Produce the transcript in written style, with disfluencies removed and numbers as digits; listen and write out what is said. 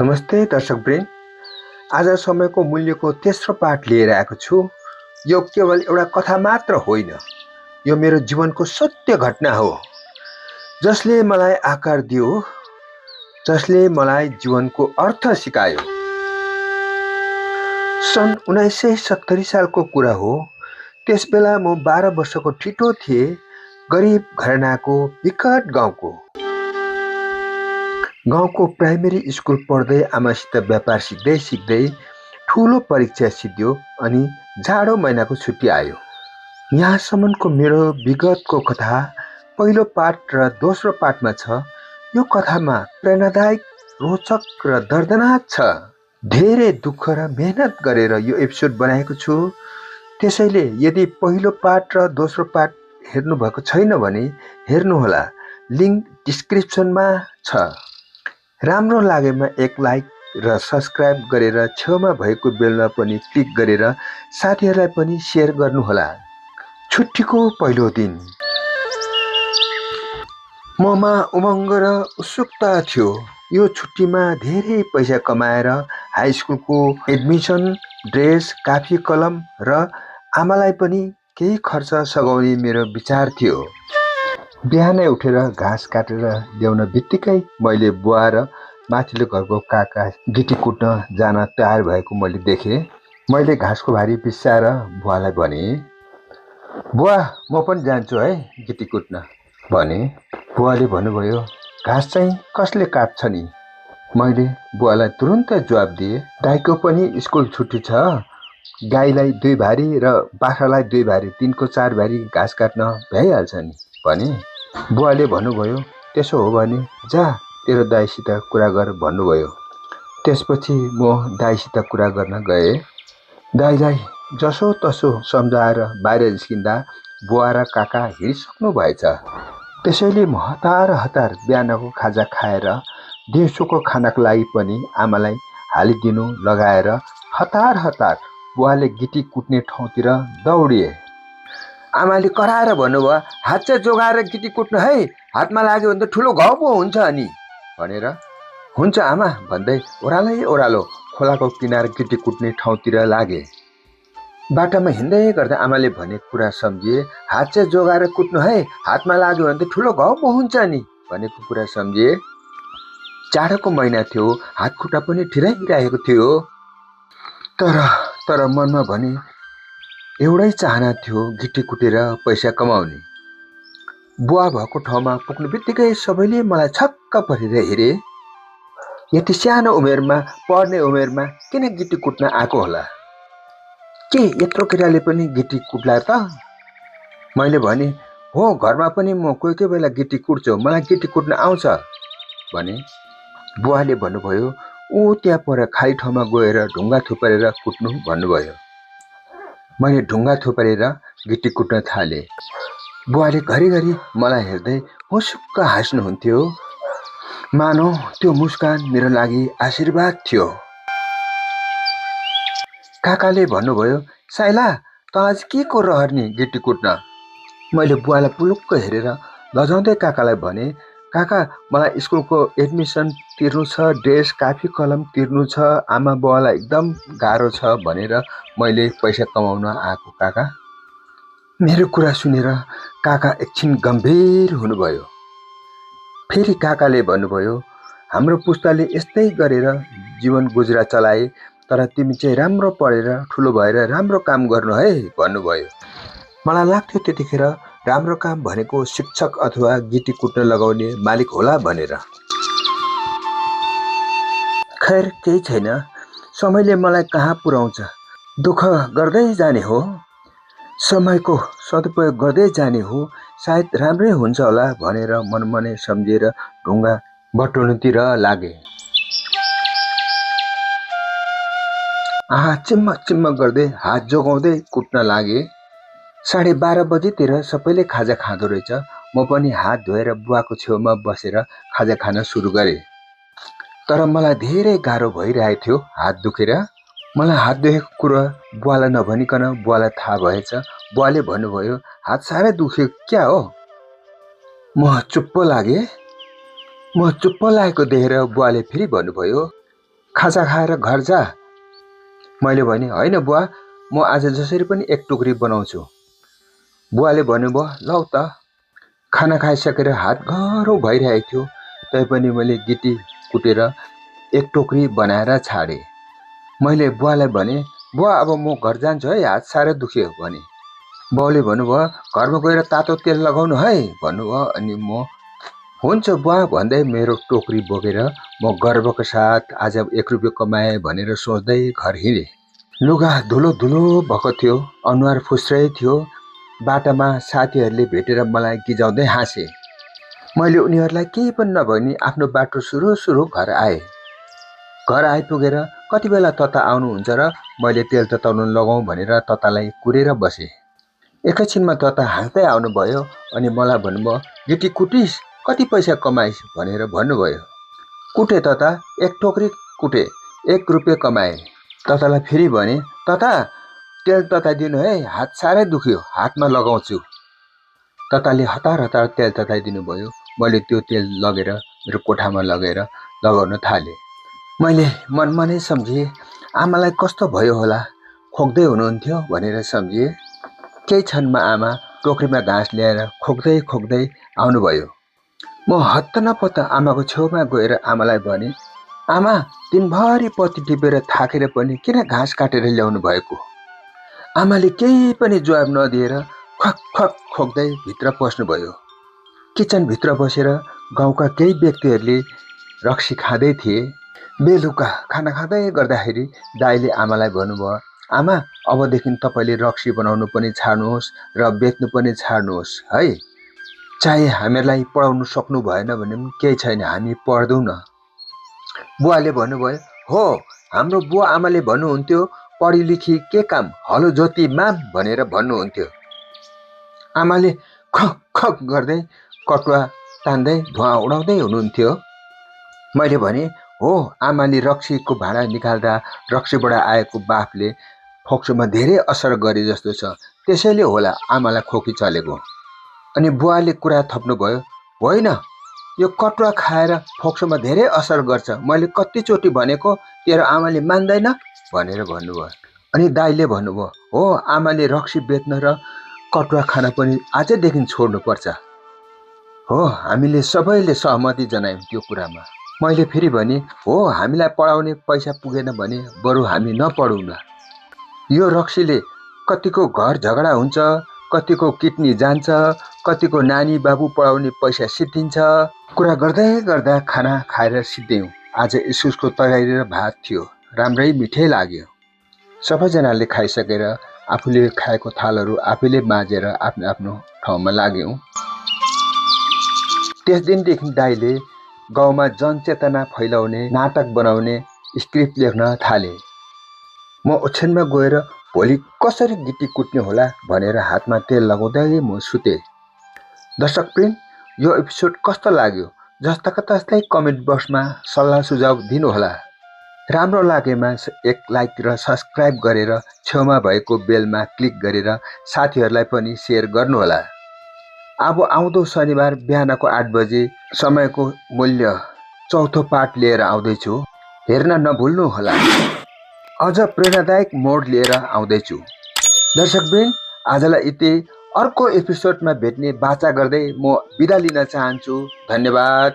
नमस्ते दर्शकवृन्द। आज समयको मूल्यको तेस्रो पाठ लिएर आएको छु। यो केवल एउटा कथा मात्र होइन, यो मेरो जीवनको सत्य घटना हो, जसले मलाई आकार दियो, जसले मलाई जीवनको अर्थ सिकायो। सन् 1970 सालको कुरा हो। त्यसबेला म 12 वर्षको ठिटो थिएँ, गरिब घरानाको विकट गाउँको प्राइमेरी स्कुल पढ्दै आमासित व्यापार सिक्दै सिक्दै ठुलो परीक्षा सिद्धियो अनि जाडो महिनाको छुट्टी आयो। यहाँसम्मको मेरो विगतको कथा पहिलो पाठ र दोस्रो पाठमा छ। यो कथामा प्रेरणादायक, रोचक र दर्दनाक छ। धेरै दुःख र मेहनत गरेर यो एपिसोड बनाएको छु। त्यसैले यदि पहिलो पाठ र दोस्रो पाठ हेर्नुभएको छैन भने हेर्नुहोला, लिङ्क डिस्क्रिप्सनमा छ। राम्रो लागेमा एक लाइक र सब्सक्राइब गरेर छेउमा भएको बेलमा पनि क्लिक गरेर साथीहरूलाई पनि सेयर गर्नुहोला। छुट्टीको पहिलो दिन ममा उमङ्ग र उत्सुकता थियो। यो छुट्टीमा धेरै पैसा कमाएर हाई स्कुलको एडमिसन, ड्रेस, काफी, कलम र आमालाई पनि केही खर्च सघाउने मेरो विचार थियो। बिहानै उठेर घाँस काटेर ल्याउन बित्तिकै मैले बुवा र माथिल्लो घरको काका गिटी कुट्न जान तयार भएको मैले देखेँ। मैले घाँसको भारी बिसाएर बुवालाई भने, बुवा म पनि जान्छु है गिटी कुट्न भने। बुवाले भन्नुभयो, घाँस चाहिँ कसले काट्छ नि? मैले बुवालाई तुरुन्त जवाब दिएँ, दाइको पनि स्कुल छुट्टी छ, गाईलाई 2 भारी र बाख्रालाई 2 भारी, तिनको 4 भारी घाँस काट्न भइहाल्छ नि भने। बुवाले भन्नुभयो, त्यसो हो भने जा तेरो दाइसित कुरा गर भन्नुभयो। त्यसपछि म दाइसित कुरा गर्न गएँ। दाइलाई जसो तसो सम्झाएर बाहिर निस्किँदा बुवा र काका हिँडिसक्नु भएछ। त्यसैले म हतार बिहानको खाजा खाएर दिउँसोको खानाको लागि पनि आमालाई हालिदिनु लगाएर हतार बुवाले गिटी कुट्ने ठाउँतिर दौडिए। आमाले कराएर भन्नुभयो, हात चाहिँ जोगाएर गिटी कुट्नु है, हातमा लाग्यो भने त ठुलो घाउ पो हुन्छ अनि भनेर। हुन्छ आमा भन्दै ओह्रालो खोलाको किनार गिटी कुट्ने ठाउँतिर लागे। बाटामा हिँड्दै गर्दा आमाले भनेको कुरा सम्झिए। हात चाहिँ जोगाएर कुट्नु है, हातमा लाग्यो भने त ठुलो घाउ पो हुन्छ नि भनेको कुरा सम्झिए। जाडोको महिना थियो, हात खुट्टा पनि ठिराइरहेको थियो। तर मनमा भने एउटै चाहना थियो, गिटी कुटेर पैसा कमाउने। बुवा भएको ठाउँमा पुग्नु बित्तिकै सबैले मलाई छक्क परेर हेरे। यति सानो उमेरमा, पढ्ने उमेरमा किन गिटी कुट्न आएको होला? के यत्रो केटाले पनि गिटी कुट्ला त? मैले भने, हो घरमा पनि म कोही बेला गिटी कुट्छु, मलाई गिटी कुट्न आउँछ भने। बुवाले भन्नुभयो, त्यहाँ पर खाली ठाउँमा गएर ढुङ्गा थुपारेर कुट्नु भन्नुभयो। मैले ढुङ्गा थुपारेर गिटी कुट्न थालेँ। बुवाले घरिघरि मलाई हेर्दै मुसुक्क हाँस्नुहुन्थ्यो। मानौ त्यो मुस्कान मेरो लागि आशीर्वाद थियो। काकाले भन्नुभयो, साइला तँलाई चाहिँ के को रहर नि गिटी कुट्न? मैले बुवालाई पुलुक्क हेरेर लजाउँदै काकालाई भने, काका मलाई स्कुलको एडमिसन तिर्नु छ, ड्रेस, काफी, कलम तिर्नु छ, आमा बुवालाई एकदम गाह्रो छ भनेर मैले पैसा कमाउन आएको काका। मेरो कुरा सुनेर काका एकछिन गम्भीर हुनुभयो। फेरि काकाले भन्नुभयो, हाम्रो पुस्ताले यस्तै गरेर जीवन गुजरा चलाए, तर तिमी चाहिँ राम्रो पढेर ठुलो भएर राम्रो काम गर्नु है भन्नुभयो। मलाई लाग्थ्यो त्यतिखेर राम्रो काम भनेको शिक्षक अथवा गिटी कुट्न लगाउने मालिक होला भनेर। खैर केही छैन, समयले मलाई कहाँ पुर्याउँछ, दुःख गर्दै जाने हो, समयको सदुपयोग गर्दै जाने हो, सायद राम्रै हुन्छ होला भनेर मनमनै सम्झेर ढुङ्गा बटुल्नुतिर लागे। चिम्म गर्दै हात जोगाउँदै कुट्न लागे। 12:30 बजेतिर सबैले खाजा खाँदो रहेछ। म पनि हात धोएर बुवाको छेउमा बसेर खाजा खान सुरु गरेँ। तर मलाई धेरै गाह्रो भइरहेको थियो हात दुखेर। मलाई हात दुखेको कुरा बुवालाई नभनिकन बुवालाई थाहा भएछ। बुवाले भन्नुभयो, हात साह्रै दुख्यो क्या हो? म चुप्प लागेको देखेर बुवाले फेरि भन्नुभयो, खाजा खाएर घर जा। मैले भने होइन बुवा, म आज जसरी पनि एक टोकरी बनाउँछु। बुवाले भन्नुभयो लौ त। खाना खाइसकेर हात गह्रौँ भइरहेको थियो, तैपनि मैले गिटी कुटेर एक टोकरी बनाएर छाडेँ। मैले बुवालाई भने बुवा अब म घर जान्छु है, हात साह्रै दुख्यो भने। बाउले भन्नुभयो घरमा गएर तातो तेल लगाउनु है भन्नुभयो। अनि म हुन्छ बुवा भन्दै मेरो टोकरी बोकेर म गर्वको साथ आज 1 रुपियाँ कमाएँ भनेर सोच्दै घर हिँडेँ। लुगा धुलो धुलो भएको थियो, अनुहार फुस्रै थियो। बाटामा साथीहरूले भेटेर मलाई गिजाउँदै हाँसे। मैले उनीहरूलाई केही पनि नभनी आफ्नो बाटो सुरु घर आएँ। घर आइपुगेर कति बेला तता आउनुहुन्छ र मैले तेल तताउन लगाउँ भनेर ततालाई कुरेर बसेँ। एकैछिनमा तता हाँस्दै आउनुभयो अनि मलाई भन्नुभयो गिटी कुटिस, कति पैसा कमाइस् भनेर भन्नुभयो। कुटे तता, 1 टोकरी कुटे, 1 रुपियाँ कमाएँ। ततालाई फेरि भने तता तेल तताइदिनु है, हात साह्रै दुख्यो, हातमा लगाउँछु। तताले हतार हतार तेल तताइदिनु भयो। मैले त्यो तेल लगेर मेरो कोठामा लगेर लगाउन थालेँ। मैले मनमा नै सम्झेँ आमालाई कस्तो भयो होला, खोक्दै हुनुहुन्थ्यो भनेर सम्झेँ। केही क्षणमा आमा टोकरीमा घाँस ल्याएर खोक्दै खोक्दै आउनुभयो। म हत्त नपत्त आमाको छेउमा गएर आमालाई भने आमा, दिनभरि पत्ती टिपेर थाकेर पनि किन घाँस काटेर ल्याउनु भएको? आमाले केही पनि जवाब नदिएर खक खक खोक्दै भित्र पस्नुभयो। किचनभित्र बसेर गाउँका केही व्यक्तिहरूले रक्सी खाँदै थिए। बेलुका खाना खाँदै गर्दाखेरि दाइले आमालाई भन्नुभयो आमा, अबदेखि तपाईँले रक्सी बनाउनु पनि छाड्नुहोस् र बेच्नु पनि छाड्नुहोस् है। चाहे हामीलाई पढाउनु सक्नु भएन भने पनि केही छैन, हामी पढ्दैनौँ न। बुवाले भन्नुभयो हो, हाम्रो बुवा आमाले भन्नुहुन्थ्यो पढी लेखी के काम, हलो जोती माम भनेर भन्नुहुन्थ्यो। आमाले खक खक गर्दै कटुवा तान्दै धुवा उडाउँदै हुनुहुन्थ्यो। मैले भने हो, आमाले रक्सीको भाँडा निकाल्दा रक्सीबाट आएको बाफले फोक्सोमा धेरै असर गरे जस्तो छ, त्यसैले होला आमालाई खोकी चलेको। अनि बुवाले कुरा थप्नुभयो होइन, यो कटुवा खाएर फोक्सोमा धेरै असर गर्छ, मैले कतिचोटि भनेको, तेरो आमाले मान्दैन भनेर भन्नुभयो। अनि दाइले भन्नुभयो हो, आमाले रक्सी बेच्न र कटुवा खान पनि आजदेखि छोड्नुपर्छ। हो, हामीले सबैले सहमति जनायौँ त्यो कुरामा। मैले फेरि भने हो, हामीलाई पढाउने पैसा पुगेन भने बरु हामी नपढौँ न। यो रक्सीले कतिको घर झगडा हुन्छ, कतिको किडनी जान्छ, कतिको नानी बाबु पढाउने पैसा सिद्धिन्छ। कुरा गर्दै गर्दा खाना खाएर सिद्ध्यौँ। आज इस्कुसको तरकारी र भात थियो, राम्रै मिठै लाग्यो। सबैजनाले खाइसकेर आफूले खाएको थालहरू आफैले माझेर आफ्नो आफ्नो ठाउँमा लाग्यौँ। त्यस दिनदेखि दाइले गाउँमा जनचेतना फैलाउने, नाटक बनाउने स्क्रिप्ट लेख्न थाले। म ओछ्यानमा गएर भोलि कसरी गिटी कुट्ने होला भनेर हातमा तेल लगाउँदै म सुतेँ। दर्शकवृन्द, यो एपिसोड कस्तो लाग्यो जस्ताका तस्तै कमेन्ट बक्समा सल्लाह सुझाव दिनुहोला। राम्रो लागेमा एक लाइक र सब्सक्राइब गरेर छेउमा भएको बेलमा क्लिक गरेर साथीहरूलाई पनि सेयर गर्नुहोला। अब आउँदो शनिबार बिहानको 8 बजे समयको मूल्य चौथो पाठ लिएर आउँदैछु, हेर्न नभुल्नुहोला। अझ प्रेरणादायक मोड लिएर आउँदैछु। दर्शकवृन्द, आजलाई यति। अर्को एपिसोडमा भेट्ने बाचा गर्दै म बिदा लिन चाहन्छु। धन्यवाद।